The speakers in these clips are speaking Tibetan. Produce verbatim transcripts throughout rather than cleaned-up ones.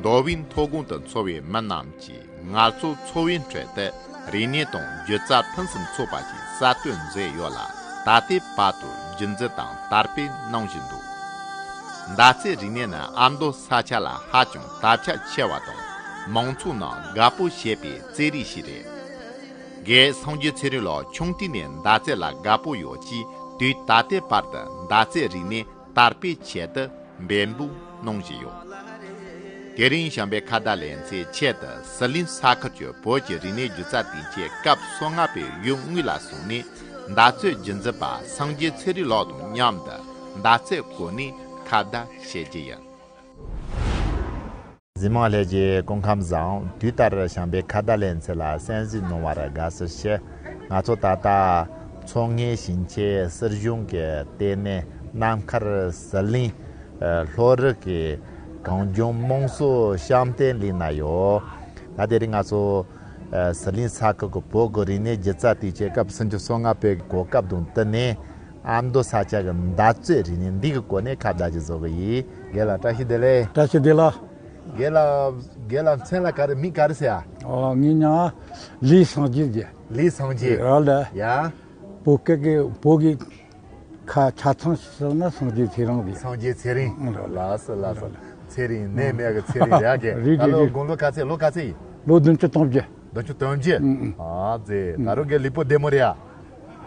མདོ་དབུས་མཐོ་སྒང་དུ་འཚོ་བའི་མི་རྣམས་ཀྱིས་ངལ་རྩོལ་འཚོ་བའི་ཁྲོད་དུ་རིག་གནས་དང་སྒྱུ་རྩལ་ཕུན་སུམ་ཚོགས་པ་ཞིག་གསར་གཏོད་མཛད་ཡོད་ལ། ད་ལྟའི་བར་དུ་རྒྱུན་འཛིན་དང་དར་སྤེལ་གནང་བཞིན་འདུག་མདའ་རྩེད་རིག་གནས་ནི་ཨ་མདོ་ས་ཆ་ལ་ཧ་ཅང་དར་ཁྱབ་ཆེ་བ་དང་། མང་ཚོགས་ནང་དགའ་པོ་བྱེད་པའི་རྩེད་རིགས་ཤིག་རེད། རྒན་སངས་རྒྱས་ཚེ་རིང་ལགས་ཆུང་དུས་ནས་མདའ་རྩེད་ལ་དགའ་པོ་ཡོད་ཅིང་། དུས་ད་ལྟའི་བར་དུ་མདའ་རྩེད་རིག་གནས་དར་སྤེལ་ཆེད་དུ་འབད་འབུངས་གནང་བཞིན་ཡོད། དེ་རིང་བྱམས་པའི་ཁ་བརྡ་ལེ་ཚན་ཆེད་དུ་ཟི་ལིང་ས་ཁུལ་གྱི་བོད་ཀྱི་རིག་གནས་སྒྱུ་རྩལ་སྟེང་ཆེད་སྐབས་སོ་ལྔ་པའི་ཡུལ་དངོས་ལ་སོང་ནས། མདའ་རྩེད་རྒྱུན་འཛིན་པ་སངས་རྒྱས་ཚེ་རིང་ལགས་དང་མཉམ་དུ་མདའ་རྩེད་གོ་གནས་ཁ་བརྡ་བྱེད་རྒྱུ་ཡིན། གཟིགས་མོ་བ་ལྷན་རྒྱས་སྐུ་ཁམས་བཟང་། དུས་ལྟར་བྱམས་པའི་ཁ་བརྡ་ལེ་ཚན་ལ་གསན་གཟིགས་གནང་བར་དགའ་བསུ་ཞུ། ང་ཚོ་ད་ལྟ་མཚོ་སྔོན་ཞིང་ཆེན་སྲིད་གཞུང་གི་ལྟེ་གནས་གནམ་མཁར་ཟི་ལིང་ལྷོ་རི་གི་གངས་ལྗོངས་དམངས་སྲོལ་བཤམས་སྟོན་གླིང་ན་ཡོད། ད་དེ་རིང་ང་ཚོ་ཟི་ལིང་ས་ཁུལ་གྱི་བོད་ཀྱི་རིག་གནས་སྒྱུ་རྩལ་སྟེང་ཆེད་སྐབས་སུམ་ཅུ་སོ་ལྔ་པའི་གོ་སྐབས་དང་བསྟུན་ནས། ཨ་མདོ་ས་ཆ་གི་མདའ་རྩེད་རིག་གནས་འདི་གི་སྐོར་ནས་ཁ་བརྡ་ཅིག་བཟོ་གི་ཡིན། རྒན་ལགས་བཀྲ་ཤིས་བདེ་ལེགས། བཀྲ་ཤིས་བདེ་ལེགས། རྒན་ལགས། རྒན་ལགས་མཚན་ལ་ག་རེ། མིང་ག་རེ་ཟེར་ཨ། ཨོ། ངའི་མིང་ལི་སངས་རྒྱས་ཟེར། ལི་སངས་རྒྱས། ཨོ་ལེ། ཡ། བོད་སྐད་ཀྱི་བོད་ཀྱི་ཁ་ཆ་ཚང་ཞིག་ཟེར་ན་སངས་རྒྱས་ཚེ་རིང་རེད། སངས་རྒྱས་ཚེ་རིང་། ཨང་། ལགས་སོ་ལགས་སོ། ཚེ་རིང་ནད་མེད་གི་ཚེ་རིང་རེད་ཨ། རྒན། རེད་རེད་རེད། ད་ལོ་དགུང་ལོ་ག་ཚད། ལོ་ག་ཚད་ཡིན། ལོ་བདུན་ཅུ་དོན་བརྒྱད། བདུན་ཅུ་དོན་བརྒྱད། ཨང་། ཨ་ཙི། ད་རུང་རྒན་ལུས་པོ་བདེ་མོ་རེད་ཨ།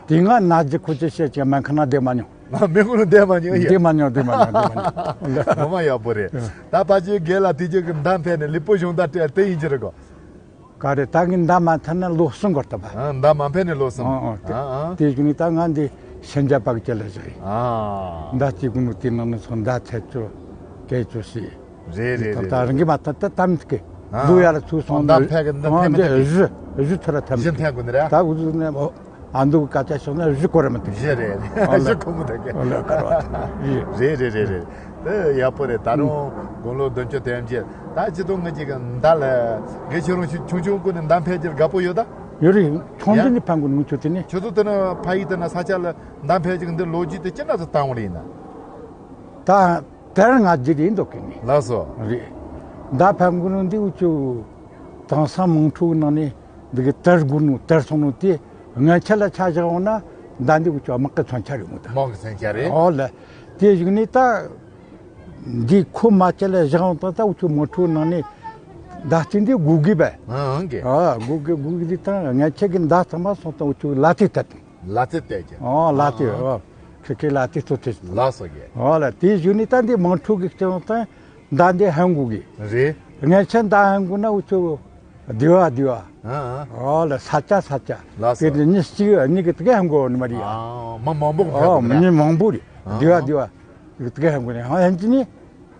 དེ་སྔ་ན་རྒྱུ་ཁོ་ཚོས་བཤད་ཀྱི་སྨན་ཁང་ན་བསྡད་མ་མྱོང་། སྨན་ཁང་ལ་བསྡད་མ་མྱོང་ཡ། བསྡད་མ་མྱོང་། བསྡད་མ་མྱོང་། བསྡད་མ་མྱོང་། ངོ་མ་ཡག་པོ་རེད། ད་ཕལ་ཆེར་རྒན་ལགས་དུས་རྒྱུན་གྱི་མདའ་འཕེན་ནས་ལུས་པོ་གཞུང་དང་སྤྲད་དེ་ཡིན་གྱི་རེད་གོ། ག་རེ། ད་ངས་མདའ་མ་འཕེན་ན་ལོ་གསུམ་འགོར་ཐུབ་པ། ཨ། མདའ་མ་འཕེན་ནས་ལོ་གསུམ། ཨ་ཨ། དེ། ཨ་ཨ། དེ་བཞིན་ད་ང་འདི་ཤན་རྒྱ་པག་ཅི་ལ་བཞག་ཡིན། ཨ། མདའ་རྩེད་གོ་ནོ་དེ་ནང་ནས་ཚོ་མདའ་འཚོལ་རྒྱུ་སྐད་ཅོ་ཞིག་རེད་རེད་ད་རེད་ད་རེད། རང་གི་མ་ཐ་ད་ད་མི་ཐུབ་གི། ཨ། ལུ་ཡར་ཚུར་སོང་། ཨ། མདའ་འཕེན་གི། མདའ་འཕེན་མི་ཐུབ་གི། བཞི་བཞི་ཚུར་ཐམ་བཞི་འཕེན་དགོས་ནི་རེད། ད་འུ་ཚོ་ནས་ཨ་འདུག་སྐད་ཆ་བཤད་ན་བཞི་གོ་ར་མི་ཐུབ། བཞི་རེད། ཨ་ལ། བཞི་གོ་མི་ཐུབ་གི། ཨ་ལ། ཁ་ར་བ་ཐུབ། བཞི། རེད་རེད་རེད་རེད། དེ་ཡག་པོ་རེད། ད་རུང་དགུང་ལོ་བདུན་ཅུ་དོན་བརྒྱད། ད་སྤྱི་ཚོགས་ངེད་ཅིག་གི་མདའ་ལ་དགེ་ཆོས་རང་ཆུང་ཆུང་ཀུན་ནས་མདའ་འཕེན་རྒྱུར་དགའ་པོ་ཡོད་ད། ཡོད་རེད། ཆུང་དུས་ནས་འཕེན་གོ་ནོ་ཆུ་དེ་ནས། ཁྱོད་ཚོ་དེ་ན་ཕ་ཡུལ་དེ་ན་ས་ཆ་ལ་མདའ་འཕེན་རྒྱུ་འདི་ལོ་རྒྱུས་དེ་ཅི་འདྲ་ཚོ་བཏང་བ་ཡིན་ན། ད། དེར་ང་རྒྱུ་རེད་འདུག་གི་ནི། ལགས་སོ། རེད། མདའ་འཕེན་གོ་ནོ་འདི་འུ་ཆོ་དེང་སང་དམངས་ཁྲོད་ནང་ནས་འདི་གི་དར་དགོས་ནོ་དར་སོང་ནོ་དེ་སྔོན་ཆད་ལ་ཆ་བཞག་འོང་ན་མདའ་འདི་འུ་ཆོ་དམག་གི་མཚོན་ཆ་རེད་མོ་ད། དམག་གི་མཚོན་ཆ་རེད། ཨོ་ལེ། དེ་བཞིན་ནི་ད་འདི་ཁོ་མ་ཆད་ལ་བཞག་འོང་ད་ད་འུ་ཆོ་དམངས་ཁྲོད་ནང་ནས་མདའ་རྩེད་འདི་དགོས་གི་བས། ཨང་གི། ཨ། དགོས་གི་དགོས་གི་དེ་ད་སྔོན་ཆད་ཀྱི་མདའ་ཚང་མ་སོང་ད་འུ་ཆོ་ལ་ཏི་ད་དང་། ལ་རྩེད་བལྟས་ཀྱི། ཨོ་ལ་རྩེད། ཨ། ཨོ། ཁི་ཁི་ལ་རྩེད་ཚོ་རྩེད། ལགས་སོ་རྒན། ཨོ་ལ། དེ་བཞིན་ནི་ད་འདི་དམངས་ཁྲོད་ཀྱི་སྤྱི་ཡོངས་དང་མདའ་འདི་ཧན་གོ་གི། རེད། ངས་ཆ་མདའ་ཧན་གོ་ན་འུ་ཚོ་སྡེ་བ་སྡེ་བ། ཨ་ཨ། ཨོ་ལ། ས་ཆ་ས་ཆ། ལགས་སོ། དེ་ནི་གཅིག་གཉིས་ཀྱི་དེ་ག་ཧན་གོ་ནི་མ་རེད་ཡ། ཨ། མི་མང་པོ་གི་ཨོ་ཧན་གོ་ནི་རེད། མི་མང་པོ་རེད། ཨ། སྡེ་བ་སྡེ་བ། དེ་ག་ཧན་གོ་ནི་ཧན་ཧན་ཅི་ནི།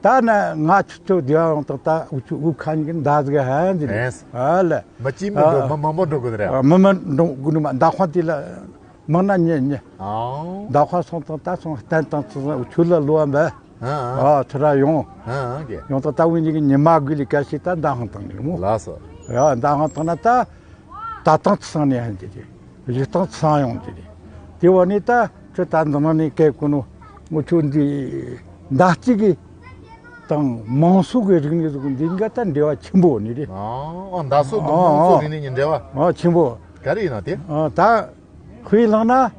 ད་ན་ང་ཆུ་ཚོད་དེ་བ་ཡོང་ཐོག་ད་འུ་ཆོ་དབུ་ཁ་ཉིན་གྱི་མདའ་ཟིག་ཧན་ཟིག་རེད། ཨ་ལ། མི་གཅིག་མི་འགྲོ། ཨ། མི་མང་པོ་འགྲོ་དགོས་རེད། ཨ། མི་མང་འགྲོ་དགོས་ནི་མ། མདའ་ཁང་དེ་ལ་མང་ན་ཉེ་ཉེ། ཨང་། མདའ་ཁང་སོང་ཐོག་ད་སོང་བསྟན་དང་ཚུལ་ཆུ་ལ་ལོ་བ་འབད། ཨ་ཨ། ཨ། ཚུ་ར་ཡོང་། ཨ་ཨ། གི། ཡོང་ཐོག་ད་འུ་གཉིས་ཀྱི་ཉི་མ་དགུ་ལི་སྐད་ཞིག་ད་མདའ་ཁང་བཏང་ནི་མོ། ལགས་སོ། ཨ། མདའ་ཁང་བཏང་ན་ད། ད་ཐང་ཚང་ནས་ཧན་དེ་རེད། ཡིག་ཐང་ཚང་ཡོང་དེ་རེད། དེ་བ་ནི་ད་ཁྱོད་ད་འདི་ནང་ནས་སྐད་གོ་ནོ་ངོ་ཆོ་འདི་མདའ་རྩེད་ཀྱི་དང་དམངས་སྲོལ་གྱི་རིག་གནས་ཟིག་འདི་འགའ་ད་འབྲེལ་བ་ཆེན་པོ་ནི་རེད། ཨ་ཨ། མདའ་སྲོལ་དང་དམངས་སྲོལ་རིག་གནས་གཉིས་འབྲེལ་བ། ཨ། ཆེན་པོ། ག་རེ་ཡིན་ན་དེ། ཨ། ད་ཁོས་ལངས་ན་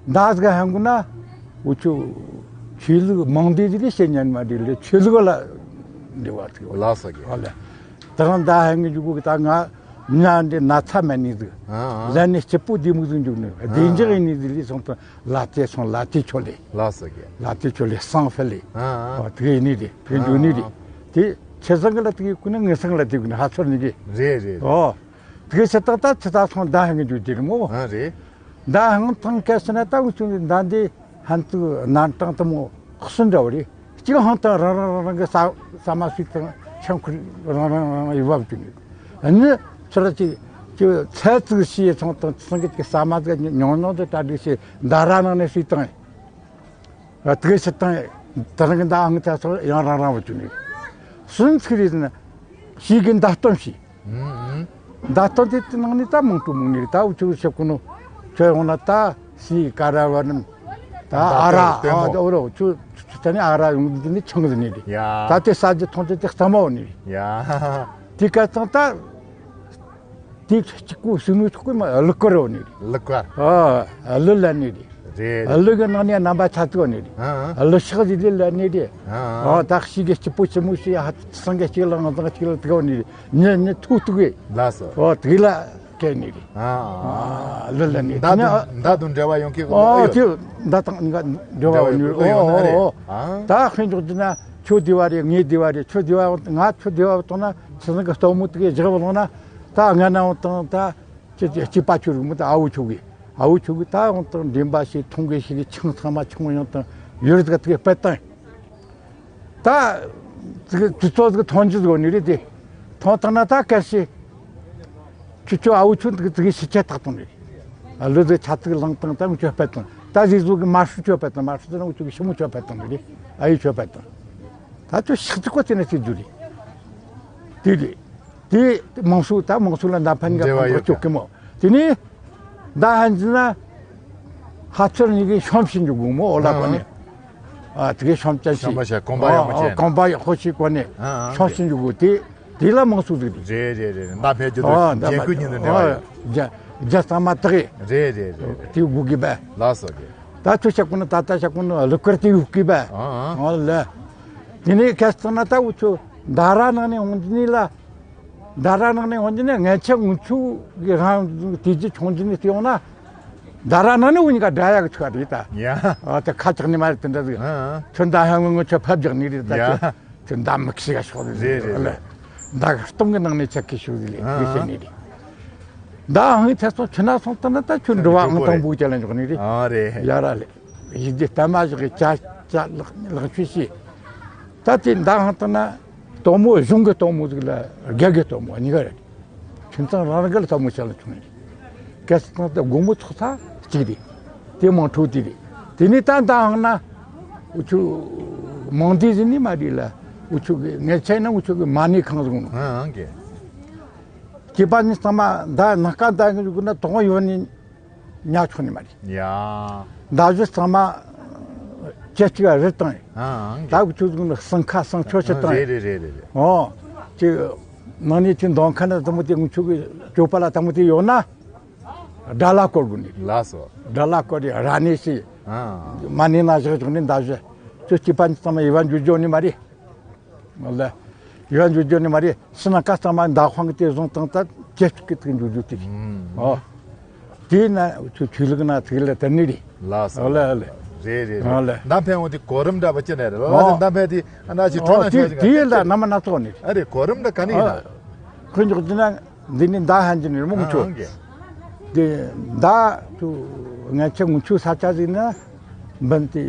མདའ་ཟིག་ཧན་གོ་ན་འུ་ཆོ་ཆོས་ལུགས་མང་སྡེ་ཟིག་ལས་བཤད་ཉན་མ་འདི་ལས་ཆོས་ལུགས་ལ་འབྲེལ་བ་ཐུག་ཡོད། ལགས་སོ་རྒན། ཨ་ལ། ད་རང་མདའ་ཧན་གི་འཇུག་གི་ད་ང་། ཉ་འདི་ན་ཚ་མེད་ནི་ཟིག་ཨ་ཨ། ལ་ནི་སྐྱིད་པོ་བདེ་མོ་ཟིག་འཇུག་ནི། བདེ་འཇགས་ཡིན་ནི་ཟིག་ལས་སོང་དང་ལ་རྩེ་སོང་ལ་རྩེ་ཆོ་ལེ། ལགས་སོ་རྒན། ལ་རྩེ་ཆོ་ལེ་སང་ཧྥེ་ལེ། ཨ་ཨ། ཨོ། དེ་ཡིན་ནི་རེད། དེ་འཇུག་ནི་རེད། ཨ་ཨ། དེ་ཆེ་སང་གི་ལ་དེ་གི་ཀུ་ནི་ངེ་སང་ལ་དེ་ཀུ་ནི་ཧ་ཚོར་ནི་གི། རེད་རེད། ཨོ། དེ་གི་ཆེ་ཏག་ཏག་ཆེ་ཏག་སོང་མདའ་ཧན་གི་འཇུག་དེ་རེད་མོ། ཨ་རེད། མདའ་ཧང་ཐང་སྐད་ཟེར་ན་ད་འུ་ཆུང་གི་མདའ་འདི་ཧན་ཏུ་ནན་ཏང་ཏི་མོ་ཁོ་སུ་འདྲ་བ་རེད། གཅིག་ཧང་ཐང་རང་རང་རང་རང་གི་ས་ས་མ་སུས་ཐང་ཆང་ཁུར་རང་རང་རང་རང་ཡི་བབ་ཀྱི་ནི། ཨ་ནི་ཚུར་གཅིག་གཅིག་ཚལ་ཙིག་ཤི་ཡི་ཚོང་དང་ཚང་གི་གཅིག་ས་མ་ཟིག་ཉོང་ཉོང་དུ་གྲ་སྒྲིག་ཤི་མདའ་ར་ནང་ནས་སུས་ཐང་ཡི། དེ་གི་སི་ཐང་ད་རང་གི་མདའ་ཧང་ཐང་སོང་ཡང་རང་རང་བ་ཀྱི་ནི། སུན་ཚིག་རེད་ན་ཤི་གི་མདའ་སྟོན་ཤི། མདའ་སྟོན་དེ་དེ་ནང་ནས་ད་མང་དུ་མང་ནས་ད་འུ་ཆུ་ཤེབ་ཀུ་ནོ་ཁྱོད་འོང་ན་ད་སི་ཀ་ར་བ་རྣམས་ད་ཨ་ར་ཨ་ད་འོ་རོ་ཆུ་ ད་ནི་ཨ་ར་ཡོང་དུས་ནི་ཆང་ཟིན་ནི་རེད། ཡ། ད་དེ་ས་རྒྱུ་མཐོང་དུས་དེ་གཙང་མ་འོ་ནི་རེད། ཡ། དེ་སྐད་ཙང་ད། དེ་གཅིག་པུ་སུ་ནུ་ཆོག་གི་མ་ལུག་ཀར་འོ་ནི་རེད། ལུག་ཀར། ཨ། ལུ་ལ་ནི་རེད། རེད། ལུ་གི་ནང་ནས་རྣམ་པ་ཆ་ཚིག་འོ་ནི་རེད། ཨ། ལུ་ཤག་ཟིག་ལི་ལ་ནི་རེད། ཨ། ཨ། ད་ཤི་གི་སྐྱིད་པོ་ཆི་མོ་ཤི་ཡ་ཧ་སང་གི་སྐྱིད་ལ་ང་ཚང་སྐྱིད་ལ་དགའ་འོ་ནི་རེད། ཉི་ཉི་ཐུག་ཐུག་གི། ལགས་སོ། ཨོ་དེ་ལ། སྐད་ནི་རེད། ཨ། ཨ། ལི་ལ་ནི་མདའ་དེ་ནི། དང་མདའ་དང་འབྲེལ་བ་ཡོང་གི། ཨོ་ཨོ་དེ་མདའ་དང་འབྲེལ་བ་ཡོང་ནི་རེད། ཨོ་ཨོ་རེད། ཨོ། ཨ། ད་དཔེ་འཇོག་རྒྱུ་ན་ཁྱོད་བདེ་བ་རེད། ངས་བདེ་བ་རེད། ཁྱོད་བདེ་བ་ང་ཁྱོད་བདེ་བ་བཏང་ན་ཆི་ཟིང་གི་སྟོན་མོ་དེ་གའི་བཞག་བ་ལོང་ན་ད་ང་ན་འོང་དང་ད་ཁྱེད་ཀྱི་སྐྱིད་པ་ཁྱོད་རིག་མོ་ད་ཨ་བོ་ཁྱོད་གི་ཨ་བོ་ཁྱོད་གི་ད་འོང་དང་འདྲེན་པ་ཞིག་མཐོང་གི་ཞིག་གི་ཆང་ཚང་མ་ཆུང་ཡང་དང་ཡོད་ཟིག་དེ་གའི་དཔེ་དང་། ད། ཙི་ཙི་ཙོ་ཙི་ཐོན་རྒྱུ་ཟིག་ནི་རེད་དེ། ཐོན་བཏང་ན་ད་གལ་སྲིད། ཁྱོད་ཁྱོད་ཨ་བོ་ཁྱོད་ཙི་ཙི་གི་ཤི་ཆད་བཏགས་བཏང་ནི་རེད། ལུ་ཙི་ཆ་ཙིག་ལངས་བཏང་ད་ངུ་ཁྱོད་ཕེད་བཏང་ད་ཟིག་ཟོ་གི་མ་ཧྲུ་ཁྱོད་ཕེད་བཏང་མ་ཧྲུ་ཙི་ན་ངུ་ཁྱོད་གི་ཤི་མོ་ཁྱོད་ཕེད་བཏང་ནི་རེད། ཨ་ཡེ་ཁྱོད་ཕེད་བཏང་། ད་ཁྱོད་ཤག་ཙི་ཀོ་ཙི་ན་ཙི་ཟོ་རེད། དེ་རེད། དེ་མང་སུ་ད་མང་སུ་ལ་མདའ་འཕེན་ག་འབྲེལ་བ་ཕན་ཡོད་ཅོག་གི་མོ། དེ་ནི། མདའ་འཕེན་ཟིན་ན། ཧ་ཚོར་གཉིས་ཀྱིས་ཤོམ་ཞིག་འཇུག་དགོས་མོ་ཨོ་ལ་གོ་ནས། ཨ་དེ་གའི་ཤོམ་ཅན་ཞིག་ཤོམ་པ་ཞིག་གོམ་པ་ཡག་མོ་ཅན། གོམ་པ་ཡག་ཤོས་ཤིག་གོ་ནས། ཨ་ཨ་ཤོམ་ཞིག་འཇུག་དགོས་དེ། དེ་ལ་མང་སུ་འདུག་རེད་རེད་རེད། མདའ་འཕེན་རྒྱུ་དང་ཨ་མདའ་འཇན་ཁུ་གཉིས་དང་འབྲེལ་བ་ཡོད། རྒྱ་རྒྱ་གཙང་མ་དག་རེད། རེད་རེད་རེད། དེ་དགོས་གི་པས། ལགས་སོ་རེད། ད་ཚོ་ཤ་ཀུན་ད་ད་ཤ་ཀུན་ལུ་ཀར་དེ་ཡོད་གི་པས། ཨ་ཨ་ལ། དེ་ནས་ཁ་སང་ན་ད་འུ་ཚོ་མདའ་ར་ནང་ནས་འོང་དུས་ནི་ལ། མདའ་ར་ནང་ནས་འོང་དུས་ནི་ངན་ཆ་ངུ་ཆུ་གི་རང་དེ་རྒྱུ་ཆུང་ཆུང་ནས་བལྟས་ཡོང་ན། མདའ་ར་ནང་ནས་འུ་གཉིས་ཀ་འདྲ་ཡག་ཆུ་རེད་ད། ཡ། ཨ་ད་ཁ་ཆག་ནི་མ་རེད་དེ་འདྲ་ཟིག་ཨ་ཨ། ཁྱོད་མདའ་ཧ་ངུ་ངུ་ཆུ་ཕབ་རྒྱག་ནི་རེད་ད། ཡ། ཁྱོད་མདའ་མི་ཤི་ག་ཤོག་རེད་རེད་རེད་ལ། རེད། མདའ་སྟོང་གི་ནང་ནས་ཆག་གི་ཤོག་ཟིག་ལས་ཨ་ཨ་དེ་བཤད་ནི་རེད། མདའ་ཧང་ཐེ་སོང་ཆུ་ན་སོང་ད་ན་ད་ཁྱོད་འགྲོ་བ་ཨང་དང་པོ་ཅ་ལ་འཇོག་ནི་རེད། ཨ་རེད། ཡ་ར་ལས། ཡིད་ཀྱི་གཏམ་མ་བཞག་གི་ཅ་ཅ་ལག་ལག་ཆུ་ཤི། ད་དེ་མདའ་ཧང་བཏང་ན། སྟོན་མོ་གཞུང་གི་སྟོན་མོ་ཟིག་ལ་རྒྱ་གི་སྟོན་མོ་གཉིས་ཀ་རེད། ཁྱིམ་ཚང་རང་རང་གི་ལ་སྟོན་མོ་བྱ་ལ་བྱུང་ཡིན། གལ་སྲིད་ད་དགོང་མོ་ཚོགས་ཐ་གཅིག་རེད། དེ་མང་འཕྲོ་དེ་རེད། དེ་ནས་ད་མདའ་ཧང་ན། འུ་ཆུ། མང་དེ་ཟིན་ནི་མ་རེད་ལ། འུ་ཆུ་གི་ངས་ཆེ་ན་འུ་ཆུ་གི་མ་ཎི་ཁང་ཟིག་ནོ། ཨང་ཨང་གི། སྐྱེས་པ་ནི་ཚང་མ་མདའ་ནག་ཀ་མདའ་གི་ཟུག་ན་དོགས་ཡོད་ནི། ཉ་ཆོག་ནི་མ་རེད། ཡ། མདའ་གཞུ་ཚང་མ་ཁྱེད་ཅིག་ལ་རེ་བཏང་ཡིན། ཨང་། ད་ཁྱོད་ཚོ་ནི་སྲང་ཁ་སྲང་ཆོག་ཆེ་བཏང་ཡིན། རེད་རེད་རེད་རེད། ཨོ། ཅིག་ནང་ནས་ཅིག་འདོན་མཁན་ན་དང་པོ་དེ་ངུ་ཆོ་གི་སྤྱོད་པ་ལ་དང་པོ་དེ་ཡོད་ན། དགྲ་ལ་བསྐོར་དགོས་ནི། ལགས་སོ། དགྲ་ལ་བསྐོར་རེ་ར་ནས་སི། ཨང་། མ་ནས་ན་བཞག་ཆོག་ནི་མདའ་གཞུ། ཁྱོད་སྐྱེས་པ་ཚང་མ་ཡི་བ་འཇུ་འཇོག་ནི་མ་རེད། ལ། ཡོད་འཇུ་འཇུ་ནི་མ་རེད། ཕྱི་ནང་ཀ་ཚང་མ་མདའ་ཁང་གི་དེ་བཟུང་བཏང་ད་ཁྱེད་ཀྱི་ཐུག་འཇུ་འཇུ་དེ་རེད། ཨོ། དེ་ན་ཁྱོད་ཆོས་ལུགས་ན་ཐུག་ལ་དེ་ནི་རེད། ལགས་སོ། ཨོ་ལ་ཨོ་ལ། རེད་རེད་ཨོ་རེད། ལ། མདའ་འཕེན་འོང་དེ་གོ་རིམ་འདྲ་བ་ཅི་ནས་རེད་ལ། ཨོ། མདའ་འཕེན་དེ་ཨ་ན་ཅི་ཁྲོ་ན་ཆོས་ཅི་དེ་ལ་ན་མ་ན་ཚོགས་ནི། ཨ་རེད་གོ་རིམ་འདྲ་ག་ནས་ཡིན་ན། ཁོ་འཇོག་དེ་ན། འདི་ནི་མདའ་འཕེན་གྱི་ནི་རི་མོ་ངུ་ཆོ། ཨང་གི། འདི་མདའ་ཆུ་ངན་ཆེ་ངུ་ཆོ་ས་ཆ་ཟིག་ན་འབུན་ཏི་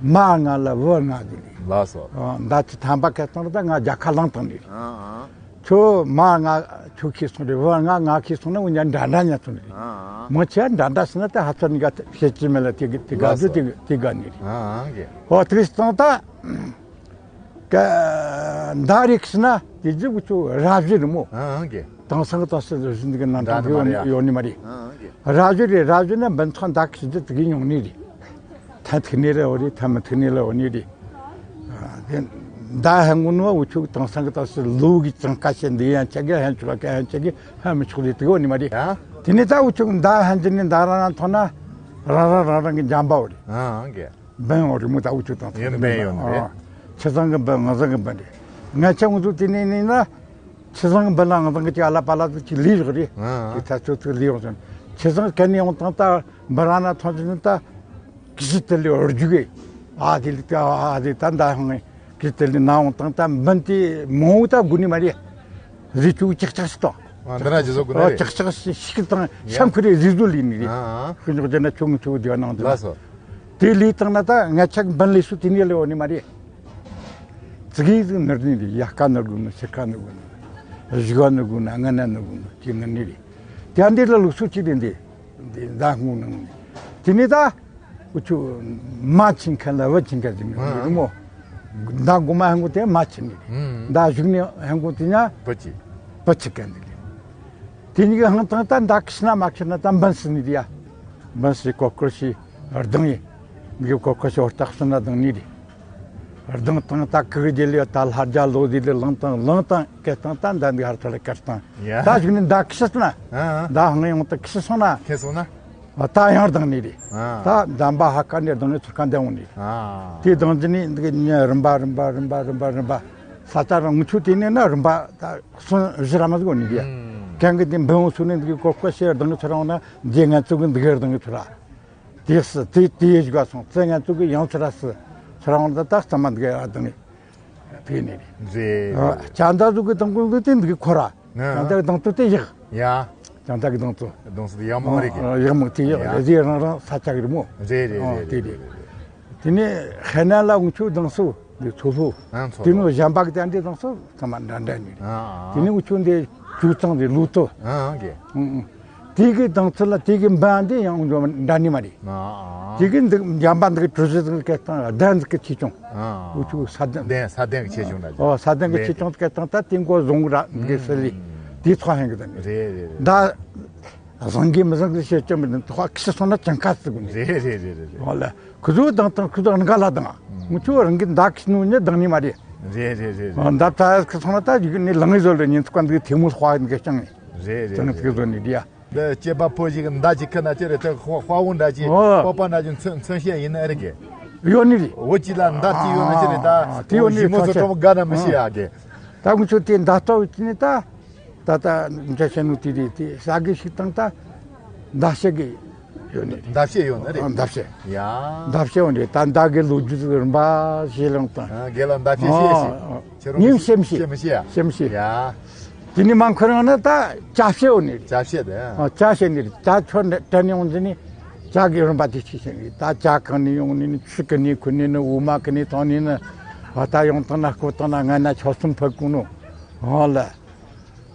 མ་ང་ལ་བུ་ང་ཟིག་ནི། ལགས་སོ། ཨ་མདའ་ཆུ་ཐམ་པ་ཁ་བཏང་ད་ང་རྒྱལ་ཁ་ལངས་བཏང་ནི། ཨང་ཨང་། ཁྱོད་མ་ང་ཁྱོད་ཁྱེར་སོང་རེད་བུ་ང་ང་ཁྱེར་སོང་ན་འུ་ཉ་འདྲ་འདྲ་ཉ་སོང་རེད། ཨང་ཨང་། མོ་ཆེ་འདྲ་འདྲ་སོང་ན་ད་ཧ་ཚ་ནི་ག་བཤད་ཀྱི་མེད་ལ་དེ་ག་དེ་ག་ལགས་སོ། དེ་ག་དེ་ག་ནི་རེད། ཨང་ཨང་གི། ཨོ་དེ་སོང་ད། ཀ། མདའ་རིགས་ན་དེ་རྗེས་འུ་ཆོ་ར་བཞི་རི་མོ། ཨང་ཨང་གི། དེང་སང་གི་དེང་སང་རི་བཞི་འདི་གི་ནང་འདྲ་འདྲ་ནི་མ་ཡོད་རེད། ཡོད་ནི་མ་རེད། ཨང་ཨང་གི། ར་བཞི་རེད། ར་བཞི་ན་འབུན་ཚང་མདའ་གི་ཞིག་དེ་གི་ཡོང་ནི་རེད། ཐ་ཐིག་ནི་རེད་འོ་རེད། ཐ་མི་ཐིག་ནི་རེད་འོ་ནི་རེད། ཨ་དེ་མདའ་ཧན་གོ་ནོ་འུ་ཆོ་གི་དེང་སང་གི་དེང་སང་ལུག་གི་གཙང་ཀ་ཤེད་འདི་ཡང་ཆ་གི་ཧན་ཆོག་ག་ཧན་ཆ་གི་ཧན་མི་ཆོག་རེད། དེ་གི་འོ་ནི་མ་རེད། ཡ། དེ་ནས་ད་འུ་ཆོ་གི་མདའ་ཧན་ཅི་ནི་མདའ་རང་རང་ཐོག་ན་རང་རང་རང་རང་གི་འཇམ་པ་འོ་རེད། ཨང་ཨང་གི། འབུན་འོ་རི་མོ་ད་འུ་ཆོ་དང་ཡིན་འབུན་ཡོད་ནི་རེད། ཨ། ཆི་ཚང་གི་འབུན་ང་ཚང་གི་འབུན་རེད། ང་ཆ་ངུ་ཚོ་དེ་ནས་ནི་ན། ཆི་ཚང་གི་འབུན་ལ་ང་ཚང་གི་ཅིག་ཨ་ལ་པ་ལ་ཚོ་ཅིག་ལུས་བཞག་རེད། ཨ། ཅིག་ཐ་ཚོ་ཚོ་ལུས་བཞག་ཅིང་། ཆི་ཚང་གན་ནས་ཡོང་དང་ད་འབུན་ར་ན་ཐོན་ཅིག་ནི་ད། གི་ཞི་དེ་ལས་འོར་རྒྱུ་གི། ཨ་དེ་ལས་ད་ཨ་དེ་ད་ད་ཧང་གི་དེ་ལས་ན་འོང་དང་ད་འབུན་དེ་མོ་ད་དགུ་ནི་མ་རེད། རི་ཆུ་ཅག་ཅག་ཞིག་དང་། ཨ་འདི་ན་ཇི་བཟོ་དགོས་ན་ཨ་རེད། ཅག་ཅག་ཞིག་ཞིག་དང་ཡ། ཤམ་ཁུ་རེ་རི་བཟོ་ལི་ནི་རེད། ཨ་ཨ། ཁུ་ཉོག་ཅན་ན་ཆུང་ཆུང་དེ་ནང་དུ་ལ་ལགས་སོ། དེ་ལི་དང་ན་ད་ང་ཆག་འབུན་ལི་སུ་དེ་ནི་ལེ་འོ་ནི་མ་རེད། ཙི་གི་ཙི་ནར་ནི་རེད། ཡ་ཀ་ནར་གུ་ནི་ཤི་ཀ་ནར་གུ་ནི་རེད། ཞི་ག་ནར་གུ་ནི་ང་ན་ནར་གུ་ནི་ཅི་ནར་ནི་རེད། དེ་འདི་ལ་ལུགས་སུ་ཅི་རེད་འདི་འདི་ད་ཧུང་ནང་ནི་དེ་ནི་ད། འུ་ཆོ་མ་ཆིན་ཁན་ལ་བུ་ཆིན་ཁན་ཟེར་མི་ཡོང་ནི་རེད་མོ། མདའ་གོང་མ་ཧན་གོ་དེ་མ་ཆིན་ནི་རེད། མདའ་གཞུག་ནས་ཧན་གོ་དེ་ཉ་བུ་ཆི། བུ་ཆི་ཁན་ནི་རེད། དེ་གཉིས་ཀྱི་ཧང་ཐང་ད་མདའ་ཁྱི་ན་མ་ཁྱི་ན་ད་འབུན་སི་ནི་རེད་ཡ། འབུན་སི་ཀོ་ཀོ་ཤི་ཨར་དང་ཡི། མི་གི་ཀོ་ཀོ་ཤི་ཨོ་རྟགས་སི་ན་དང་ནི་རེད། གདངས་དང་ད་གུ་གེ་རྒྱལ་ལ་ད་ལྷ་རྒྱལ་ལོ་ཟེར་ལ་ལངས་དང་ལངས་དང་སྐད་བཏང་ད་འདི་འདི་ཧར་ཐོར་ལ་སྐད་བཏང་། ཡ། ད་གཞུག་ནས་མདའ་ཁྱེར་སོང་ན། ཨ་ཨ། མདའ་ཧང་ཡོང་དུ་ཁྱེར་སོང་ན། ཁྱེར་སོང་ན། ད་ཡང་གདངས་ནི་རེད། ཨ། ད་འདམ་པ་ཧ་ཀ་ནས་གདངས་ནས་ཚུར་ཁ་འདེད་འོང་ནི་རེད། ཨ། དེ་གདངས་ཀྱི་ནི་འདི་གི་ཉ་རིམ་པ་རིམ་པ་རིམ་པ་རིམ་པ་རིམ་པ། ས་ཆ་རང་ངུ་ཆུ་དེ་ནས་ན་རིམ་པ་ད་གསུམ་བཞི་ར་མ་ཟིག་འོང་ནི་རེད། ཨུམ། གང་གི་དེ་འབུ་འོང་སོང་ནས་འདི་གི་གོར་གོར་བྱས་གདངས་ནས་ཚུར་འོང་ན་རྗེ་ང་ཚོ་གི་འདི་གི་གདངས་ནས་ཚུར་ར། དེ་སི་དེ་དེ་ཡི་ག་སོང་ཙེ་ང་ཚོ་གི་ཡང་ཚུར་ར་སི་ཚུར་ར་འོང་ད་ད་གཙང་མ་འདི་གི་ཨ་གདངས་ནས་དེ་ནས་རེད། རེད། ཨ་རེད། ཅང་ད་ཟུག་གི་གདངས་ཀུན་ཟིག་དེ་འདི་གི་ཁོ་ར། ཨ། ཅང་ད་གི་གདངས་ཚོ་དེ་ཡག་ཡ། ཅང་ད་གི་གདངས་ཚོ། གདངས་ཚོ་དེ་ཡག་མོ་རེད་གི། ཨ་ཡག་མོ་དེ་ཡག་ཡ། རེད། དེ་རང་རང་ས་ཆ་གི་རེད་མོ། རེད་རེད། ཨ་རེད་དེ་རེད་རེད། རེད་རེད། དེ་ནས་ཧེ་ན་ལ་འུ་ཆུ་གདངས་སུ་འདི་ཚོ་ལྷུ། ཨ་ཚོ་དེ་ལྷུ། ནས་གཞན་པ་གི་དེ་འདྲའི་གདངས་སུ་ཚང་མ་འདྲ་འདྲ་ནི་རེད། ཨ་ཨ། དེ་ནས་འུ་ཆུ་འདི་ཆུ་གཙང་འདི་ལུ་ཏོ། ཨ་ཨ་གི། ཨུ་ཨུ། དེ་གི་གདངས་ཚུལ་ལ་དེ་གི་འབའ་འདི་ཡང་འདྲ་ནི་མ་རེད། ཨ་ཨ། དེ་གི་འདི་འཇམ་པ་འདི་གི་གྲུ་བཞི་འདི་གི་སྐད་གདངས་ལྡན་འདི་གི་ཆེ་ཆུང་། ཨ་ཨ། འུ་ཆུ་ས་ལྡན། ལྡན་ས་ལྡན་གི་ཆེ་ཆུང་འདྲ། ཨོ་ས་ལྡན་གི་ཆེ་ཆུང་སྐད་གདངས་ད་དེ་མགོ་བཟུང་ར་འདི་གི་སི་ལི། ཨུ། དེ་ཚོ་ཧན་གི་ད་ནི་རེད་རེད་རེད། ད། བཟང་གི་མི་བཟང་གི་བཤད་རྒྱུ་མི་འདུག་ཐོག་ཁ་སོང་ན་ཅང་ཁ་ཟིག་གོ་ནི། རེད་རེད་རེད་རེད། ཧོ་ལ། ཁུ་ཚོ་དང་དང་ཁུ་ཚོ་ནི་ག་ལ་དང་། ཨུམ། ངུ་ཆུ་རང་གི་མདའ་ཁྱེར་ནུ་ནི་དང་ནི་མ་རེད། རེད་རེད་རེད་རེད། མདའ་ད་ཁ་སོང་ན་ད་ཡུག་ནི་ལང་ངི་བཟོ་ལ་ཉིན་ཐོག་འདི་ཐེ་མུ་ཧ་འདི་ཀྱང་ནི། རེད་རེད། ཅང་ཐིག་བཟོ་ནི་རེད་ཡ། འདི་སྐྱེས་པ་ཕོ་ཞིག་གི་མདའ་ཅིག་ཁ་ན་ཅི་རེད་དེ་དཔའ་བོ་འདྲ་ཅིག་ཨོ། སྤོབས་པ་འདྲ་ཅིག་མཚོན་མཚོན་བྱེད་ཡིན་ནི་རེད་གི། ཡོད་ནི་རེད། བོད་ཅིག་ལ་མདའ་ཅིག་ཡོད་ན་ཅི་རེད་ད། ཨ་དེ་ཡོད་ནི་ཞི་མོ་ཚོ་ཚོ་ཆེ། གྲོགས་དགའ་ན་མི་ཤེས་ཡ་གི། ད་ངུ་ཆུ་དེ་མདའ་ལྟོ་ཡོད་ནི་ད། ད་ལྟ་འདྲ་བྱས་ནོ་དེ་རེད་དེ་ས་གི་ཞིག་དང་ད་མདའ་བཤད་གི་ཡོད་ནི་རེད། མདའ་བཤད་ཡོད་ནི་རེད། ཨ་མདའ་བཤད། ཡ། མདའ་བཤད་ཡོད་ནི་རེད། ད་མདའ་གི་ལོ་རྒྱུས་ཟིག་རིམ་པ་བཤད་ལང་དང་། ཨ་རྒན་ལགས་མདའ་བཤད་ཤེས་ཤེས། ཨ་ཁྱེད་རང་ངས་བཤད་མི་ཤེས། བཤད་མི་ཤེས་ཡ། བཤད་མི་ཤེས། ཡ། དེ་ནི་མང་ཁོ་རང་ནི་ད་ཇ་བཤད་ཡོད་ནི་རེད། ཇ་བཤད་དེ། ཨ་ཇ་བཤད་ནི་རེད། ཇ་ཆོ་འདྲ་འདྲ་ནི་ཡོང་ཟིན་ནི་ཇ་གི་རིམ་པ་དེ་ཤེས་ཤེས་ནི་རེད། ད་ཇ་གང་ནི་ཡོང་ནི་ནི་ཆུ་གི་ནི་ཁུ་ནི་ནི་འོ་མ་གི་ནི་ཐོང་ནི་ནི་ཨ་ད་ཡོང་དང་ན་ཁོ་དང་ན་ང་ན་ཆོ་སུམ་ཕ་ཀུ་ནོ། ཨོ་ལ།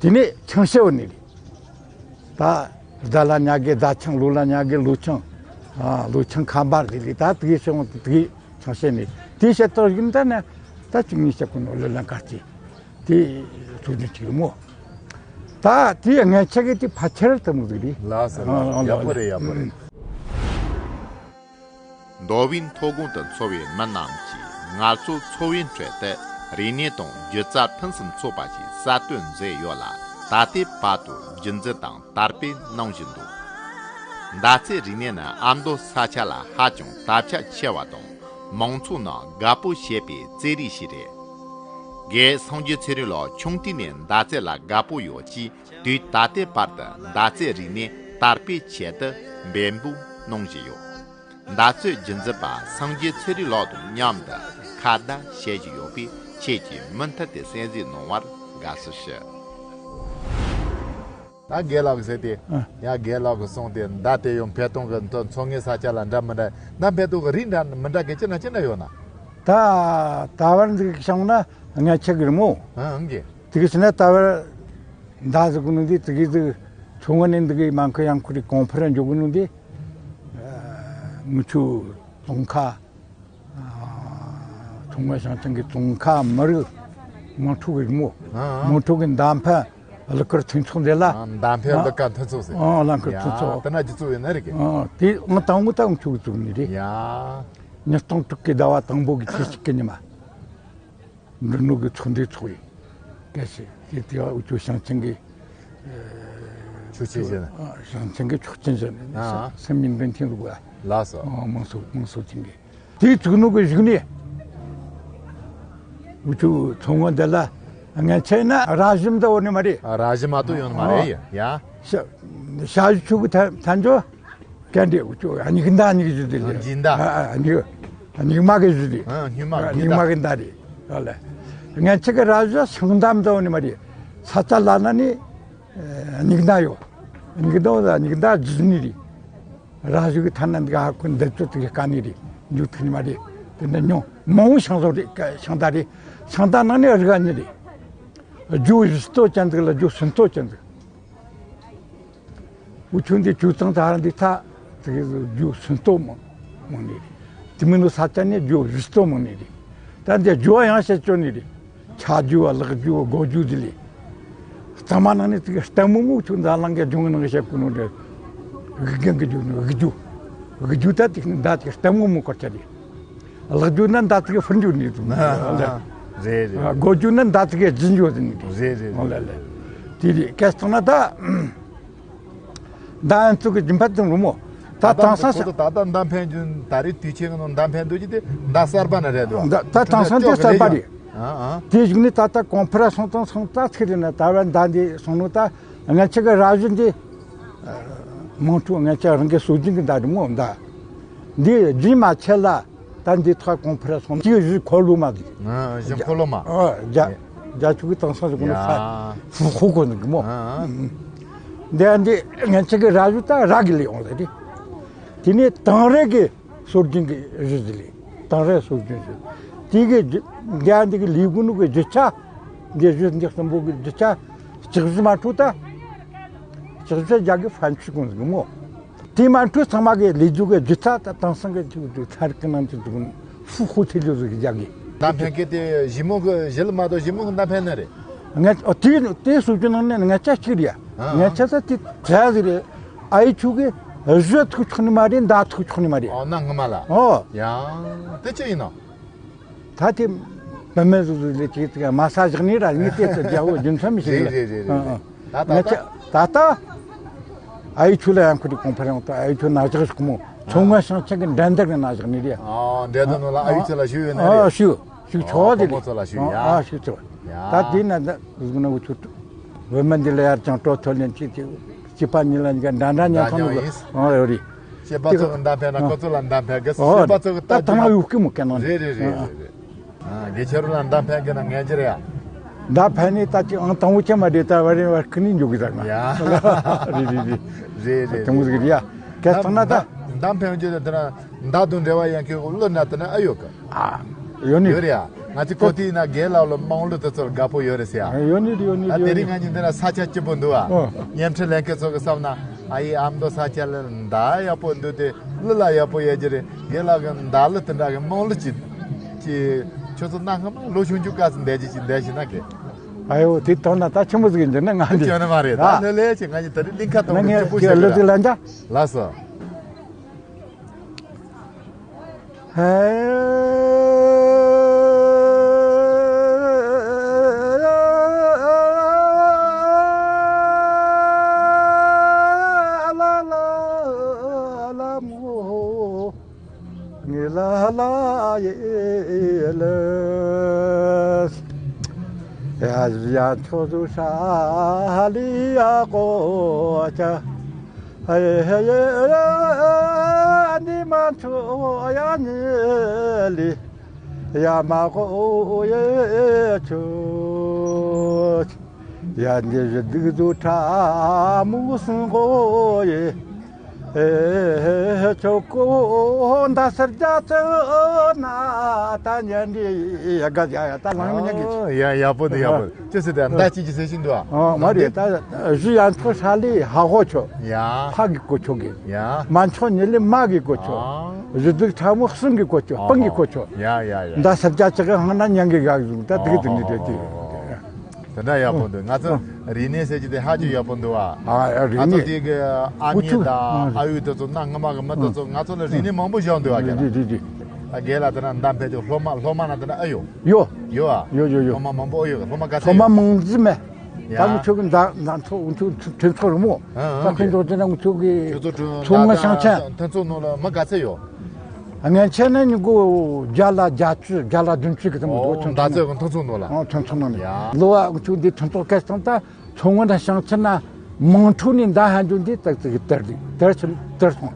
དེ་ནས་ཆང་བཤད་ནི་རེད། ད་ཟླ་ལ་ཉལ་གི་ཟླ་ཆང་ལོ་ལ་ཉལ་གི་ལོ་ཆང་། ཨ་ལོ་ཆང་ཁ་འབར་དེ་ལས་ད་དེ་གི་བཤད་འོང་དེ་གི་ཆང་བཤད་ནི་དེ་བཤད་སྟངས་ཡིན་ད་ན་ད་ཅིག་ངས་བཤད་གོ་ནོ་ལོ་ལ་དཀར་ཅིག་དེ་ཚོ་ནི་ཅིག་མོ། ད་དེ་ངས་ཆ་གི་དེ་ཕ་ཆེར་དུ་མོ་ཟིག་རེད། ལགས་སོ་ལགས་སོ། ཡག་པོ་རེད་ཡག་པོ་རེད། མདོ་དབུས་མཐོ་སྒང་དུ་འཚོ་བའི་མི་རྣམས་ཀྱིས་ངལ་རྩོལ་འཚོ་བའི་ཁྲོད་དུ་རིག་གནས་དང་སྒྱུ་རྩལ་ཕུན་སུམ་ཚོགས་པ་ཞིག་གསར་གཏོད་མཛད་ཡོད་ལ། ད་ལྟའི་བར་དུ་རྒྱུན་འཛིན་དང་དར་སྤེལ་གནང་བཞིན་འདུག་མདའ་རྩེད་རིག་གནས་ནི་ཨ་མདོ་ས་ཆ་ལ་ཧ་ཅང་དར་ཁྱབ་ཆེ་བ་དང་། མང་ཚོགས་ནང་དགའ་པོ་བྱེད་པའི་རྩེད་རིགས་ཤིག་རེད། རྒན་སངས་རྒྱས་ཚེ་རིང་ལགས་ཆུང་དུས་ནས་མདའ་རྩེད་ལ་དགའ་པོ་ཡོད་ཅེས། དུས་ད་ལྟའི་བར་དུ་མདའ་རྩེད་རིག་གནས་དར་སྤེལ་ཆེད་དུ་འབད་འབུངས་གནང་བཞིན་ཡོད། མདའ་རྩེད་རྒྱུན་འཛིན་པ་སངས་རྒྱས་ཚེ་རིང་ལགས་དང་མཉམ་དུ་ཁ་བརྡ་བྱེད་བཞིན་ཡོད་པས། ཁྱེད་ཀྱིས་མུ་མཐུད་དེ་གསན་གཟིགས་གནང་བར་དགའ་བསུ་ཞུ། ད་རྒན་ལགས་ཟེར་ཏེ། ཨ། ཡ་རྒན་ལགས་ཀྱིས་གསུངས་ཏེ་མདའ་དེ་ཡང་འཕེལ་གཏོང་གི་མཚོ་མཚོ་ངོས་ས་ཆ་ལ་འདྲ་མི་འདྲ་མདའ་འཕེལ་གཏོང་གི་རིགས་འདྲ་མི་འདྲ་གི་ཅི་ན་ཅི་ན་ཡོད་ན། ད་ད་བར་འདི་བྱུང་ན་ངས་ཆེ་གི་རེད་མོ། ཨང་གི། དེ་གི་ཕྱི་ན་ད་བར་མདའ་ཟིག་གི་ནང་དེ་དེ་གི་ཟིག་ཚོང་ངོ་ནས་འདི་གི་མང་ཁུ་ཡང་ཁུ་རི་གོང་འཕེལ་འཇོག་གི་ནང་དེ་ངུ་ཆུ་ཙོང་ཁ། ཚོང་པ་ཞིང་ཆེན་གྱི་ཙོང་ཁ་མི་རིགས་དམངས་ཁྲོད་ཀྱི་རི་མོ། ཨ་ཨ། དམངས་ཁྲོད་ཀྱི་མདའ་འཕེན་གླུ་གར་མཐུན་ཚོགས་འདི་ལ། ཨ་མདའ་འཕེན་གླུ་གར་མཐུན་ཚོགས་ཟེར། ཨ་གླུ་གར་མཐུན་ཚོགས། ཡ་དེ་ན་སྤྱི་ཚོགས་ཡོད་ན་རིག་གི། ཨ་དེ་ཨང་དང་པོ་ད་ཨང་ཆོག་གི་བཙུགས་ནི་རེད། ཡ། ཉིས་སྟོང་དྲུག་གི་ཟླ་བ་དང་པོ་གི་ཚེས་གཅིག་གི་ཉི་མ། འབྲི་ནོ་གི་ཚོགས་འདུ་ཚོགས་ཡིན། སྐད་ཆ་དེ་དེ་འུ་ཚོ་ཞིང་ཆེན་གྱི། ཆོག་མཆན་བཞེས་ན། ཨ་ཞིང་ཆེན་གྱི་ཆོག་མཆན་བཞེས་ནས། ཨ་ཨ། སེམས་ཉིན་དོན་ཐེངས་དགོས། ལགས་སོ། ཨ་དམངས་སྲོལ་དམངས་སྲོལ་ཐིང་གི། དེའི་ཚུགས་ནུ་གི་གཞུག་ནས། འུ་ཚོ་ཚོང་ངོ་འདི་ལ་ངན་ཆད་ན་ར་ཞིམ་འདི་འོ་ནི་མ་རེད། ཨ་ར་ཞིམ་མ་གཏོགས་ཡོང་ནི་མ་རེད། ཡ། ཤ་ཤ་ཞུ་ཆུ་གི་ཐ་ཐ་འཇོ་གན་དེ་འུ་ཚོ་ཨ་ཉིག་མདའ་ཉིག་ཞུ་དེ་ལས། ཨ་ཉིག་མདའ། ཨ་ཨ་ཉིག་ཨ་ཉིག་མ་གི་ཞུ་དེ། ཨ་ཉིག་མ་ཨ་གི་ཉིག་མ་མདའ། གི་མདའ་རེད། ཨ་ལ། ངན་ཆད་གི་ར་ཞིམ་ཤིང་མདའ་འདི་འོ་ནི་མ་རེད། ས་ཆ་ལ་ན་ནི། ཨ་ཉིག་མདའ་ཡོད། ཉིག་མདའ་ཡོད་ལ་ཉིག་མདའ་རྫི་ནི་རེད། ར་ཞིག་གི་ཐ་ན་འདི་ག་ཧ་གོ་འདི་ཚོ་དེ་ག་ནི་རེད། མཇུག་ཐུག་ནི་མ་རེད། དེ་འདྲ་ཉུང་མང་བོ་ཤིང་བཟོ་རེད། ཤིང་རྟ་རེད། ཤིང་རྟ་ནང་ནས་རིགས་གཉིས་རེད། རྒྱུ་བཞི་སྟོད་ཅན་ཟིག་ལ་རྒྱུ་སུམ་སྟོད་ཅན་ཟིག་འུ་ཆོ་འདི་ཆུ་གཙང་ད་ར་འདི་ཐ་དེ་རྒྱུ་སུམ་སྟོད་མང་མང་ནི་རེད། དེ་མིན་ནི་ས་ཆ་ནས་རྒྱུ་བཞི་སྟོད་མང་ནི་རེད། ད་འདི་རྒྱུ་བ་ཡང་བཤད་ཆོག་ནི་རེད། ཆ་རྒྱུ་བ་ལག་རྒྱུ་བ་སྒོ་རྒྱུ་དེ་ལས། གཙང་མ་ནང་ནས་དེ་གི་ལྟད་མོ་མོ་ཆུ་འཛམ་གླིང་གི་ལྗོངས་ནང་གི་བཤད་གོ་ནོ་འདྲ། དབུགས་རྒྱང་གི་རྒྱུ་ནི་དབུགས་རྒྱུ། དབུགས་རྒྱུ་ད་དེ་མདའ་དེ་ལྟད་མོ་མོ་སྐོར་ཆ་རེད། ལག་འཇུ་ན་མདའ་ཐུག་གི་ཕུར་འཇུ་ནི་དུ། རེད་རེད། སྒོ་འཇུ་ན་མདའ་ཐུག་གི་རྫི་འཇུ་ནི་དུ། རེད་རེད། ཨོ་ལ་ལ། དེ་རེད། སྐད་བཏང་ན་ད། མདའ་ཨན་ཚུགས་ཀྱི་རྒྱུན་ཕར་དུ་རུ་མོ། ད་ད་དེང་སང་ཁོ་ཚོ་ད་ལྟ་མདའ་འཕེན་རྒྱུ་ད་རེས་དུས་ཆེན་གི་ནང་མདའ་འཕེན་འདུག་ཀྱི་དེ་མདའ་གསར་པ་ན་རེད་འདུག། ད་ད་དེང་སང་དེ་གསར་པ་རེད། ཨ་ཨ། དེ་བཞུགས་ནས་ད་ལྟ་གོང་འཕེལ་སོང་དང་སོང་ད་ཚིག་རེད་ན། ད་བར་མདའ་འདི་སོང་ནོ་ད་ང་ཆ་གི་ར་བཞི་འདི་མང་ཁྲོ་ང་ཆ་རང་གི་སྲོལ་རྒྱུན་གི་མདའ་རེད་མོ། མདའ་འདི་རྒྱུན་མ་ཆད་ལ། ད་འདི་ཐག་གོང་འཕེལ་སོང་གཅིག་བཞི་འཁོར་ལོ་མ་གི། ཨ་བཞི་འཁོར་ལོ་མ། ཨ་རྒྱ་རྒྱ་ཆུ་གི་དེང་སང་ཟེར་གོ་ནི་ཡ། ས་ཧུ་ཧུ་གོ་ནི་གི་མོ། ཨ་ཨ། འདི་འདི་ང་ཆ་གི་ར་བཞི་ད་ར་གི་ལས་འོང་ཟེར་ཏེ། དེ་ནས་དང་རེ་གི་སྲོལ་རྒྱུན་གི་གཞི་ཟིག་ལས་དང་རེ་སྲོལ་རྒྱུན་ཟིག། དེ་གི་རྒྱ་འདི་གི་ལས་གོ་ནི་གི་རྒྱུ་ཆ་འདི་གཞི་འདི་གསུམ་པོ་གི་རྒྱུ་ཆ་གཅིག་བཞི་མ་འཕྲོད་ད། གཅིག་བཞི་རྒྱ་གི་ཧྥན་ཆུ་གོང་ཟིག་མོ། དེ་མ་འཕྲོད་ཚང་མ་གི་ལས་རྒྱུ་གི་རྒྱུ་ཆ་ད་དེང་སང་གི་ཆུ་གི་ཚ་རིག་གི་ནང་དུ་འདུག་ཧྥུ་ཧུ་ཐི་ལུ་ཟིག་རྒྱ་གི། མདའ་འཕེན་མཁན་དེ་ཞི་མོ་གི་ཞི་ལི་མ་གཏོགས་ཞི་མོ་གི་མདའ་འཕེན་ནི་རེད། ང་ཨ་དེ་དེ་སྲོལ་རྒྱུན་ནང་ནས་ང་ཆ་གཅིག་རེད་ཡ། ཨ་ང་ཆ་ད་དེ་གྲྭ་ཟིག་རེད། ཨ་ཡི་ཆུ་གི་གཞུ་ཐུག་ཆོག་ནི་མ་རེད། མདའ་ཐུག་ཆོག་ནི་མ་རེད། ཨོ་ན་ངི་མ་ལ། ཨོ། ཡང་དེ་ཅི་ཡིན་ནོ། ད་དེ་བུད་མེད་ཟུག་ཟུག་ལས་ཅིག་ཅིག་མ་ས་བཞག་ནི་ར་ངི་དེ་ཚོ་རྒྱལ་བོ་རྒྱུ་མཚན་མི་ཤེས་རེད་ལ། རེད་རེད་རེད། ད་ད་ད་ད་ད་ཨ་ཡི་ཆུ་ལ་ཡང་ཁུ་དེ་གོང་འཕེལ་ཡོང་ད། ཨ་ཡི་ཆུ་ན་བཞག་ཞིག་མོ། མཚོ་སྔོན་ཞིང་ཆེན་གི་འགྲན་བསྡུར་གི་ན་བཞག་ནི་རེད། ཨ་འདྲེ་དོ་ནོ་ལ་ཨ་ཡི་ཆུ་ལ་ཞུ་ཡོད་ན་ཨ་རེད། ཞུ་ཞུ་ཆོག་དེ་ཨ་རེད། ཕོ་མོ་ཚོ་ལ་ཞུ་ཡ། ཨ་ཞུ་ཆོག། ཡ། ད་དེ་ན་ད་ཟུག་ན་འུ་ཆུ་བུད་མེད་འདི་ལ་ཡར་ཅང་སྤྲོ་ཐོ་ལེན་ཅིག་ཅིག་གཅིག་པ་གཉིས་ལ་གཉིས་ཀ་འདྲ་འདྲ་ཉམ་ཚང་ཡང་ནོ་ཡིན། ཨ་རེད་རེད། སྐྱེས་པ་ཚོ་གི་མདའ་འཕེན་ན་ཁོ་ཚོ་ལ་མདའ་འཕེན་གི། ཨོ། སྐྱེས་པ་ཚོ་གི་ད་ལྟ་ད་ང་ཡུག་གི་མོ་ཀ་ནང་རེད་རེད་རེད་རེད་རེད། ཨ་དགེ་ཆེ་རུ་ལ་མདའ་འཕེན་གི་ན་ངན་གྱི་རེད་ཡ། མདའ་འཕེན་ནི་ད་ཅི་ཨང་དང་པོ་ཅན་མ་རེད། ད་བ་རེ་བ་ཁི་ནི་འཇུག་གི་ད་ང་། ཡ། རེད་རེད་རེད། རེད་རེད་དེ་མོ་ཟིག་རེད་ཡ། ཀ་ཚང་ན་ད། མདའ་འཕེན་རྒྱུ་དེ་དེ་ན་མདའ་དང་འབྲེལ་བ་ཡང་ཁྱོད་བློ་ན་དེ་ན་ཨ་ཡོད་གི། ཨ་ཡོད་ནི་ཡོད་རེད་ཡ། ང་ཚོ་གོ་ཐིག་ན་རྒན་ལགས་ལ་དམངས་གླུ་དེ་ཚོར་དགའ་པོ་ཡོད་རེད་ཟེར་ཡ། ཡོད་ནི་ཡོད་ནི་ད་དེ་རིང་ང་གཉིས་འདི་ན་ས་ཆ་སྐྱིད་པོ་འདུག་ཨ། ཨོ། བརྙན་འཕྲིན་ལེན་མཁན་ཚོ་གི་བསམ་ན་ཨ་ཡེ་ཨ་མདོ་ས་ཆ་ལ་མདའ་ཡག་པོ་འདུག་སྟེ་གླུ་ལ་ཡག་པོ་ཡོད་ཀྱི་རེད། རྒན་ལགས་གི་མདའ་གླུ་དེ་འདྲ་གི་དམངས་གླུ་ཅིག་ཅིག་ཁྱོད་ཚོ་གནའ་སྔ་མ་ལོ་ཆུང་ཆུང་སྐབས་སུ་འདས་ཀྱི་ཅིག་འདས་ཤིག་ན་གི། ཨ་ཡོ་དེ་དོན་ན་ད་ཆི་མོ་ཟིག་ཡིན་འདི་ན་ང་འདི་ཁྱོད་ནི་མ་རེད། ད་ནི་ལས་ཀྱི་ང་གཉིས་ད་རིང་གླིང་ཁ་གཏོང་གི་སྐྱིད་པོ་ཞིག་རེད། ལགས་སོ། ངེ་ལ་ལ་ཡེ་ལེ། ཡ་ཡ་ཆོ་ཟུ་ཧྲ་ལི་ཡ་ཀོ་ཅ། ཧེ་ཧེ་ཡེ་ནི་མ་ཆོ་ཡ་ནི་ལི། ཡ་མ་ཀོ་ཡེ་ཆོ། ཡ་འདི་བཞི་སྡིག་ཏུ་ཕྲ་མོ་སུན་གོ་ཡེ། ཨེ་ཆོ་གོ་འདའ་སར་རྒྱ་ཚ་ན་ད་ཉན་འདི་ཡ་ག་ཡ་ཡ་ད་ལང་མི་ཉན་གི། ཨོ་ཡ་ཡག་པོ་འདུག་ཡག་པོ་འདུག། ཅི་ཟེར་ཏེ་མདའ་གཅིག་གི་ཟེར་བཞིན་འདུག་ཨ། ཨོ་མ་རེད། ད་བཞི་ཡ་མཚོ་ཧྲ་ལི་ཧ་གོ་ཆོ། ཡ། ཕ་གི་གོ་ཆོ་གི། ཡ། མ་མཆོག་ཉི་ལི་མ་གི་གོ་ཆོ། ཨ། བཞི་སྡིག་ཕྲ་མོ་སུན་གི་གོ་ཆོ། ཨ་སྤང་གི་གོ་ཆོ། ཡ་ཡ་ཡ། འདའ་སར་རྒྱ་ཚ་གི་ཧང་ན་ཉན་གི་ག་གི་ད་དེ་གི་དེ་འདི་དེ་དེ། དེ་འདྲ་ཡག་པོ་འདུག། ང་ཚོ་རིག་གནས་ཟེར་གྱི་དེ་ཧ་ཅང་ཡག་པོ་འདུག་ཨ། ཨ་རིག་གནས། ང་ཚོ་དེ་གི་ཨ་མྱེས་དང་ཨ་ཡོད་དེ་ཚོ་གནའ་སྔ་མ་གི་མི་དེ་ཚོ་ང་ཚོ་ལ་རིག་གནས་མང་པོ་བཞག་འདུག་ཨ། རེད་རེད་རེད། ད་རྒན་ལགས་དེ་ན་མདའ་འཕེན་ཆོག་སློབ་མ་སློབ་མ་ན་དེ་ན་ཨ་ཡོད། ཡོད། ཡོད་ཨ། ཡོད་ཡོད་ཡོད། སློབ་མ་མང་པོ་ཨ་ཡོད། སློབ་མ་ག་ཚད་ཡོད། སློབ་མ་མང་ཙི་མེད། ད་ཡ། ང་ཚོ་གི་མདའ་མདའ་མཚོ་ང་ཚོ་ཁྲིམས་ཚོགས་རི་མོ། ཨ་ཨ། ད་ཁོང་ཚོ་དེ་ན་ང་ཚོ་གི་ཁྱོད་ཚོ་ཁྲིམས་མཚོ་སྔོན་ཞིང་ཆེན་མཐུན་ཚོགས་ནང་ལ་མི་ག་ཚད་ཡོད། ངན་ཆེ་ན་ཉིན་གུ་བརྒྱ་ལ་བརྒྱད་ཅུ་བརྒྱ་ལ་བདུན་ཅུ་གི་ཙམ་འདུག། ཨོ་ཁྲིམས་མདའ་ཚོགས་ཀྱི་མཐུན་ཚོགས་ནང་ལ། ཨོ་ཁྲིམས་ཚོགས་ནང་ནས། ཡ། ལོ་བ་ང་ཚོ་འདི་ཁྲིམས་ཚོགས་སྐད་བཏང་ད། མཚོ་སྔོན་དང་ཞིང་ཆེན་ན་དམངས་ཁྲོད་ནས་མདའ་ཧན་རྒྱུ་འདི་ཏག་ཏག་གི་དར་འདུག། དར་ཕྱིན་དར་སོང་།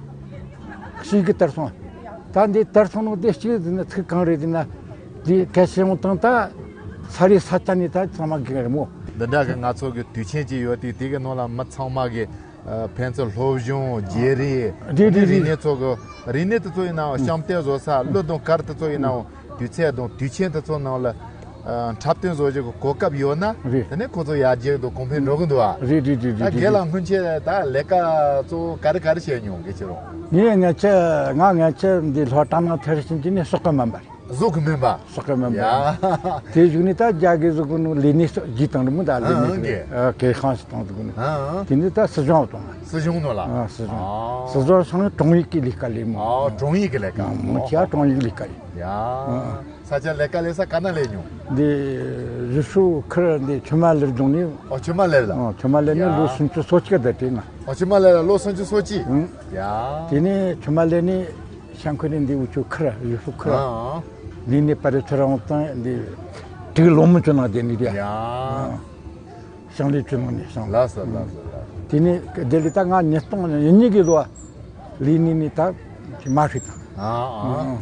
ཞིག་གི་དར་སོང་། ད་འདི་དར་སོང་ནོ་དེ་གཅིག་ཟེར་ན་ཚིག་གང་རེད་ཟེར་ན། འདི་གལ་ཆེ་ཡོང་དང་ད་ས་རི་ས་ཆ་ནས་ད་ཚང་མ་གི་རེད་མོ། འདི་འདྲ་གི་ང་ཚོ་གི་དུས་ཆེན་ཅིག་ཡོད་དུས་དེ་གི་ནང་ལ་མི་ཚང་མ་གི་ཨ་ཕན་ཚུན་སློབ་སྦྱོང་བརྗེ་རེས། རེད་རེད་རིག་རེད། གནས་ཚོ་གི་རིག་གནས་དེ་ཚོ་ཡིན་ནའང་བཤམས་སྟོན་བཟོ་ས་གླུ་དང་གར་དེ་ཚོ་ཡིན་ནའང་དུས་ཚོད་དང་དུས་ཆེན་དེ་ཚོ་ནང་ལ། ཨ་འཁྲབ་སྟོན་བཟོ་རྒྱུ་གི་གོ་སྐབས་ཡོད་ན། རེད། དེ་ནས་ཁོ་ཚོ་ཡར་རྒྱས་དང་གོང་འཕེལ་འགྲོ་གི་འདུག་ཨ། རེད་རེད་རེད་ད་རེད་རྒན་ལགས་རེད། སྔོན་ཆད་ད་ལས་ཀ་གཙོ་བོ་ག་རེ་ག་རེ་བྱས་མྱོང་གི་ཕྱིར་རོ། ངས་ངས་ཆེ་ང་ངས་ཆེ་འདི་ལྷོ་བྲག་ནང་ཐེར་ཕྱིན་གྱི་ནས་སོག་གི་མིན་པ་རེད། བཟོ་གི་མིན་པ། བཟོ་གི་མིན་པ། ཡ། དེ་བཞུགས་ནས་ད་རྒྱ་གི་བཟོ་གི་ནོ་ལས་གནས་སོགས་བརྒྱུད་བཏང་རི་མོ་ད་ལས་ཨང་གནས་གི་ཨ་གེ་ཁང་ཞིག་བཏང་ཟིག་ནོ། ཨང་། དེ་ནས་ད་སྲིད་གཞུང་བཏང་། སྲིད་གཞུང་ནོ་ལ། ཨ་སྲིད་གཞུང་། ཨ། སྲིད་གཞུང་སང་དྲུང་ཡིག་གི་ལས་ཀ་ལས་མོ། ཨ་དྲུང་ཡིག་གི་ལས་ཀ། མོ་ཁྱེད་དྲུང་ཡིག་ལས་ཀ་ལས། ཡ། ཨ། ས་ཆ་ལས་ཀ་ལས་ས་ག་ན་ལས་མྱོང་། འདི་ཡུ་ཧྲུའུ་ཁུལ་འདི་ཆུ་མ་ལེར་རྫོང་ནས། ཨོ་ཆུ་མ་ལེར་ལ། ཨོ་ཆུ་མ་ལེར་ནས། ཡ། ལོ་སུམ་ཅུ་སོ་གཅིག་ད་དེ་ང་། ཨོ་ཆུ་མ་ལེར་ལ་ལོ་སུམ་ཅུ་སོ་གཅིག་ཨང་། ཡ། དེ་ནས་ཆུ་མ་ལེར་ནས་ཤང་ཁུལ་ནས་འདི་འུ་ཆུ་ཁུལ་ཡུ་ཧྲུའུ་ཁུལ། ཨང་། ལས་གནས་པ་རེ་ཚུར་འོང་དང་འདི་དྲུག་ལོ་མི་ཆུ་ནང་བསྡད་ནས་དེ། ཡ། ཨང་། ཞིང་ལས་ཅུ་ནང་ནས་ཞིང་ལས། ལགས་སོ་ལགས་སོ་ལགས་སོ། དེ་ནས་དེ་ལས་ད་ང་ཉིས་སྟོང་གཉིས་གི་ལོ་ལས་གནས་ནས་ད་མ་ཧྲི་དང་། ཨ་ཨ།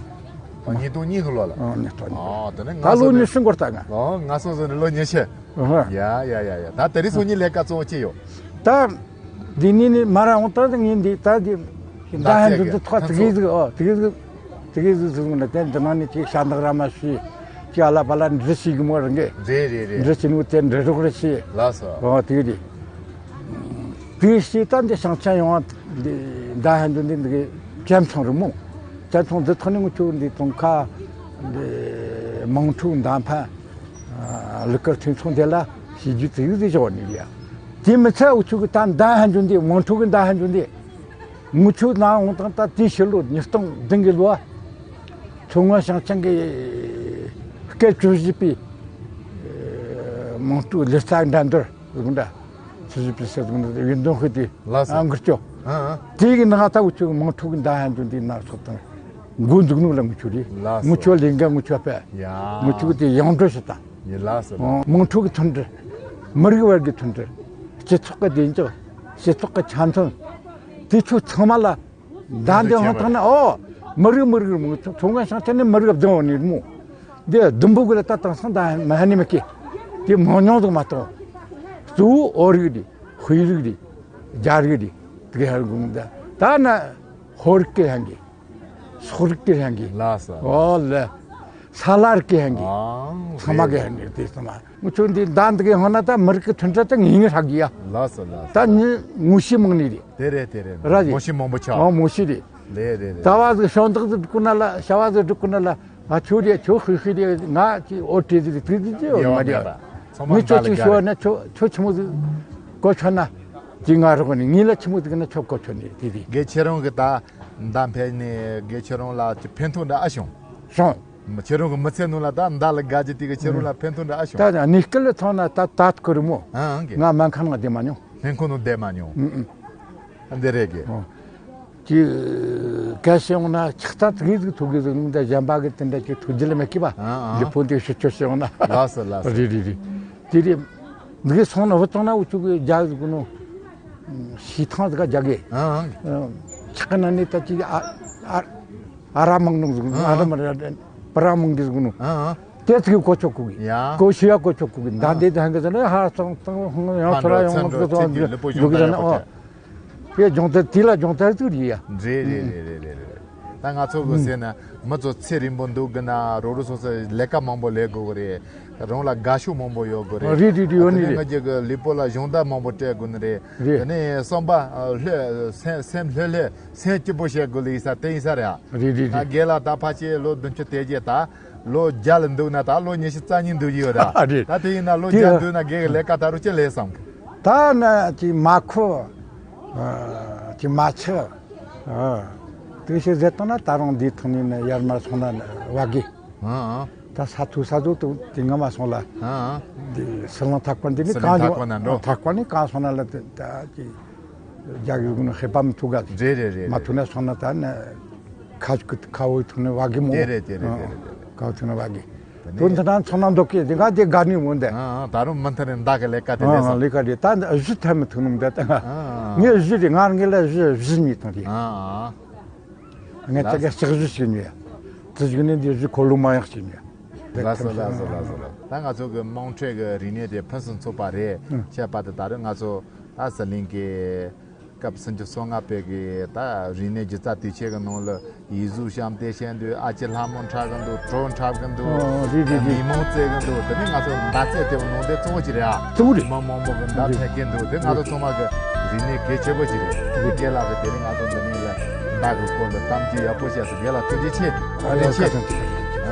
ཨ་ཉིས་སྟོང་གཉིས་གི་ལོ་ལ། ཨ་ཉིས་སྟོང་གཉིས། ཨ་དེ་ནས་ད་ལོ་ཉི་ཤུ་འགོར་ད་ང་། ཨོ་ང་སོང་ཟེར་ནས་ལོ་ཉི་ཤུ། ཨ་ཧ། ཡ་ཡ་ཡ་ཡ། ད་དེ་རིང་སང་ཉིན་ལས་ཀ་གཙོ་བོ་ཅི་ཡོད། ད་འདི་ནས་ནི་མ་ར་འོང་ད་ངས་འདི་ད་འདི་ད་ཧན་འདི་འདི་ཐོག་དེ་གི་ཟིག་ཨོ་དེ་གི་ཟིག་དེ་གི་ཟིག་ཟིག་ན་དེ་འདི་ནང་ནས་ཅིག་ཤ་ནག་ར་མ་ཤི། ཅི་ཨ་ལ་པ་ལ་འདྲི་ཞིག་གི་མོ་རང་གི། རེད་རེད་རེད། འདྲི་ཞིག་ནུ་དེ་འདྲི་རོགས་རེ་ཞིག་ལགས་སོ། ཨོ་དེ་གི་དེ། དེ་ཞིག་ད་འདི་ཞང་ཆེན་ཡོང་འདི་ད་ཧན་འདི་འདི་གི་ཅམ་ཚང་རི་མོ། ཅམ་ཚང་འདི་ཐོག་ནས་ངུ་ཆུ་འདི་ཙོང་ཁ་འདི་དམངས་ཁྲོད་མདའ་འཕེན། ལུག་དཀར་ཐོན་ཚོང་དེ་ལ་བྱས་རྗེས་ཙིག་ཟིག་བཞག་ནས་ཡ། དེ་མི་ཚད་འུ་ཆུ་གི་ད་མདའ་ཧན་འཇོན་དེ་དམངས་ཁྲོད་གི་མདའ་ཧན་འཇོན་དེ། ངུ་ཆུ་ན་འོང་དང་ད་དེ་ཕྱི་ལོ་ཉིས་སྟོང་བདུན་གི་ལོ། མཚོ་སྔོན་ཞིང་ཆེན་གི་སྐད་བཅུ་བཞི་པའི་དམངས་གཙོའི་ལེ་ཚན་འགྲན་བསྡུར་ཟིག་འདྲ། བཅུ་བཞི་པའི་ཟིག་འདྲ་ཡུལ་དོན་ཤོད་དེ། ལགས་སོ། ཨ་འགུལ་སྐྱོད། ཨ་ཨ། དེ་གི་ནང་ད་འུ་ཆུ་གི་དམངས་ཁྲོད་གི་མདའ་ཧན་འཇོན་དེ་ན་ཚོ་དང་། འགོ་འཛུགས་ནོ་ལ་ངུ་ཆུ་རེད། ལགས་སོ། ངུ་ཆུ་ལས་འགན་ངུ་ཆུ་པས། ཡ། ངུ་ཆུ་དེ་ཡང་འགྲོ་ཞིག་དང་། ཡ་ལགས་སོ། དམངས་ཁྲོད་ཀྱི་མཐུན་སྒྲིལ། མི་རིགས་བར་གྱི་མཐུན་སྒྲིལ། སྤྱི་ཚོགས་ཀྱི་བདེ་འཇགས། སྤྱི་ཚོགས་ཀྱི་འཆམ་མཐུན། དེ་ཚོ་ཚང་མ་ལ་བདའ་འདི་ཧང་ཐང་ན་ཨོ། མི་རིགས་མི་རིགས་མི་ཚོ་ཚོ་ང་ཤང་ཆ་ནས་མི་རིགས་བདེན་བ་ནི་རི་མོ། འདི་ཟླུམ་པོ་གི་ལ་ད་དེང་སང་ད་མ་ཧ་ནི་མི་སྐྱེ། དེ་མང་ཉུང་ཟིག་མ་གཏོགས། གཙོ་བོ་ཨོ་རིགས་རེད། ཧུའེ་རིགས་རེད། རྒྱ་རིགས་རེད། དེ་ག་ཧར་དགོངས་ད་ད་ན་ཧོར་སྐད་ཧང་གི། སོག་རིགས་ཀྱི་ཧྲང་གི། ལགས་སོ། ཨོ་ལེ། ས་ལར་གྱི་ཧྲང་གི། ཨང་། ཚང་མ་གི་ཧྲང་གི་དེ་ཚང་མ། ངུ་ཆོ་འདི་མདའ་འདི་གི་ཧོ་ན་ད་མི་རིགས་ཀྱི་མཐུན་སྒྲིལ་ད་ངེས་ངེས་ཧྲག་གི་ཡ། ལགས་སོ་ལགས་སོ། ད་ནི་ངོ་ཤེས་མང་ནི་རེད། དེ་རེད་དེ་རེད། ར་རེད། ངོ་ཤེས་མང་པོ་ཆགས། ཨོ་ངོ་ཤེས་རེད། རེད་རེད་རེད། ཟླ་བ་ཟིག་ཤོང་ཐག་ཟིག་སྒྲིག་གོ་ན་ལ་བྱ་བ་ཟིག་སྒྲིག་གོ་ན་ལ་ཨ་ཁྱོད་རེད་ཁྱོད་ཧི་ཧི་རེད། ང་ཅི་ཨོ་ཏྲེ་ཟིག་དེ་ཟིག་ཅི་ཡོད་མ་རེད། ཚང་མ་ངས་ཁྱོད་ཅིག་ཤོར་ན་ཁྱོད་ཁྱོད་ཆི་མོ་ཟིག་གོ་ཆོད་ན་ཅི་ང་རོགས་ནི་ངས་ལ་ཆི་མོ་ཟིག་ན་ཁྱོད་གོ་ཆོད་ནི་དེ་དེ། དགེ་ཁྱེད་རང་གི་ད། མདའ་འཕེན་ནས་དགེ་ཁྱེད་རང་ལ་ཕན་ཐོགས་འདྲ་ཨ་བྱུང་། བྱུང་། ཁྱེད་རང་གི་མི་ཚེ་ནང་ལ་ད་མདའ་ལ་དགའ་རྒྱུ་དེ་གི་ཁྱེད་རང་ལ་ཕན་ཐོགས་འདྲ་ཨ་བྱུང་། ད་གནས་སྐབས་ལ་ཐོག་ན་ད་ད་ཁུ་རི་མོ། ཨང་གི། ང་སྨན་ཁང་ནང་བསྡད་མ་མྱོང་། སྨན་ཁང་ནང་བསྡད་མ་མྱོང་། ཨང་ཨང་། འདི་རེད་གི། ཨོ། ཅི། གལ་སྲིད་ཡོང་ན་ཆགས་སྡང་དེ་གི་ཟིག་ཐུག་གི་ཟིག་ནི་ད་གཞན་པ་གི་དེ་འདྲ་ཅིག་ཐུག་རྒྱུ་ལ་མེད་གི་པ། ཨང་ཨང་། ལི་ཕོ་འདི་ཤི་ཆོ་ཞིག་ཡོང་ན། ལགས་སོ་ལགས་སོ། རེད་རེད་རེད། དེ་རེད། འདི་གི་སོང་ན་བུ་བཏང་ན་འུ་ཚོ་གི་རྒྱ་གི་ཟིག་ནོ། ཤི་ཐང་ཟིག་ག་རྒྱ་གི། ཨང་ཨང་། ཆགས་ན་ནི་ད་ཅི་ཨ་ཨ་ཨ་ར་མང་ནོ་ཟིག་ནོ། ཨ་ར་མ་ར་པ་ར་མང་གི་ཟིག་ནོ། ཨང་ཨང་། དེ་ཚིག་གོ་ཆོག་གི། ཡ། གོ་ཤི་ཡ་གོ་ཆོག་གི། ད་འདི་ད་ཧང་གི་ཟེར་ན་ཧ་སང་སང་ཧང་ཡང་ཚོ་ར་ཡང་ཚོ་ཚོ་འདུག་གི་ཟེར་ན་ཨོ། དེ་སྦྱོང་ཚར་དེ་ལ་སྦྱོང་ཚར་ཟིག་རེད་ཡ། རེད་རེད་རེད་རེད་རེད། ད་ང་ཚོ་གི་ཟེར་ན་མི་ཚོ་ཚེ་རིང་པོ་འདུག་གི་ན་རོགས་རོགས་སོ་སོ་ལས་ཀ་མང་པོ་ལས་དགོས་གི་རེད། རང་ལ་དགའ་ཤོས་མང་པོ་ཡོད་དགོས་རེད། རེད་རེད་རེད། ཡོད་ནི་རེད། ང་རྒྱལ་གི་ལུས་པོ་ལ་སྦྱོང་བརྡར་མང་པོ་སྤྲད་དགོས་ནི་རེད། རེད། དེ་ནས་བསམ་པ་ལྷོད་སེམས་སེམས་ལྷོད་ལྷོད་སེམས་སྐྱིད་པོ་བྱེད་དགོས་ལ་ཡིན་ས་དེ་ཡིན་ས་རེད། རེད་རེད་ད་རེད། རྒན་ལགས་ད་ཕལ་ཆེར་ལོ་བདུན་ཅུ་དེ་རྗེས་ད། ལོ་བརྒྱ་ལ་འདུག་ན་ད་ལོ་ཉི་ཤུ་རྩ་གཉིས་འདུག་ཡོད་ར། ཨ་རེད། ད་དེ་ཡིན་ན་ལོ་དེ་བརྒྱ་འདུག་ན་རྒན་གི་ལས་ཀ་ད་རུང་ཅི་ལས་བསམ་གི། ད་ན་ཅིག་མ་ཁུ། ཨ་ཅིག་མ་ཆུ། ཨ་དེ་ཞིག་ཟེར་བཏང་ན་ད་རུང་འདིའི་ཐོག་ནས་ནི་ཡར་མར་སོང་ན་བ་གི། ཨ་ཨ། ད་ས་ཐུ་ས་ཟོ་དུ་དེ་ང་མ་སོང་ལ། ཨ་ཨ། འདི་སི་ལང་ཐག་པ་འདི་ནི་སི་ལང་གང་ཐག་པ་ན་འགྲོ། ཐག་པ་ནི་གང་སོང་ན་ལ་དེ་ད་ཅིག་རྒྱ་གི་གུན་ཧེ་པ་མི་ཐུག་ག་རེད་རེད་རེད། མ་ཐུག་ན་སོང་ན་ད་ནི་ཁ་ཁ་བོའི་ཐུག་ནི་བ་གི་མོ། དེ་རེད་དེ་རེད་དེ་རེད་དེ་རེད། ཁ་བོའི་ཐུག་ནི་བ་གི། དེ་དོན་དེ་དང་ཚོ་ན་འདོག་གི་དེ་ག་དེ་དགའ་ནི་མོ་འདི། ཨ་ཨ་ད་རུང་མུ་མཐུད་ནས་མདའ་གི་ལས་ཀ་དེ་ལས་ཨ་ཨ་སོང་། ལས་ཀ་དེ་ད་གཞི་ཐལ་མི་ཐུག་ནི་མོ་འདི་ད། ཨ་ཨ་ངས་གཞི་དེ་ང་ངས་ལ་གཞི་གཞི་གཉིས་དང་དེ། ཨ་ཨ་ངས་ད་ག་ལགས་ལྕགས་གཞི་ཞིག་ཉོས། དེ་གཞི་ནི་འདི་གཞི་འཁོར་ལོ་མ་ཡག་ཞིག་ཉོས། ལགས་སོ་ལགས་སོ་ལགས་སོ་ལགས། ད་ང་ཚོ་གི་དམངས་ཁྲོད་ཀྱི་རིག་གནས་དེ་ཕུན་སུམ་ཚོགས་པ་རེད། ཨང་། བྱས་པ་དེ་ད་རེས་ང་ཚོ་ད་ཟི་ལིང་གི་སྐབས་སུམ་ཅུ་སོ་ལྔ་པའི་གི་ད་རིག་གནས་སྒྱུ་རྩལ་དུས་ཆེན་གྱི་ནང་ལ་ཡིག་གཟུགས་བཤམས་ཏེ་བཤད་འདུག་ཨ་ཅེ་ལྷ་མོ་འཁྲབ་གི་འདུག་བྲོ་འཁྲབ་གི་འདུག་ཨོ་རེད་རེད་རེད། མི་མང་རྩེ་གི་འདུག་དེ་ནས་ང་ཚོ་མདའ་རྩེད་དེ་ནང་དེ་གཙོ་བོ་ཅིག་རེད་ཨ། གཙོ་བོ་རེད། མི་མང་པོ་གི་མདའ་རེད། འཕེན་གི་འདུག་དེ་ང་ཚོ་ཚང་མ་གི་རིག་གནས་གལ་ཆེ་པོ་ཅིག་རེད། རེད། རྒན་ལགས་ཀྱིས་དེ་རིང་ང་ཚོ་འདི་ནས་ལ་མདའ་གི་སྐོར་ལ་གཏམ་རྒྱུད་ཡག་པོ་བཤད་སོང་། རྒན་ལགས་ཐུགས་རྗེ་ཆེ། ཨ་ཐུགས་རྗེ་ཆེ། ལགས་སོ།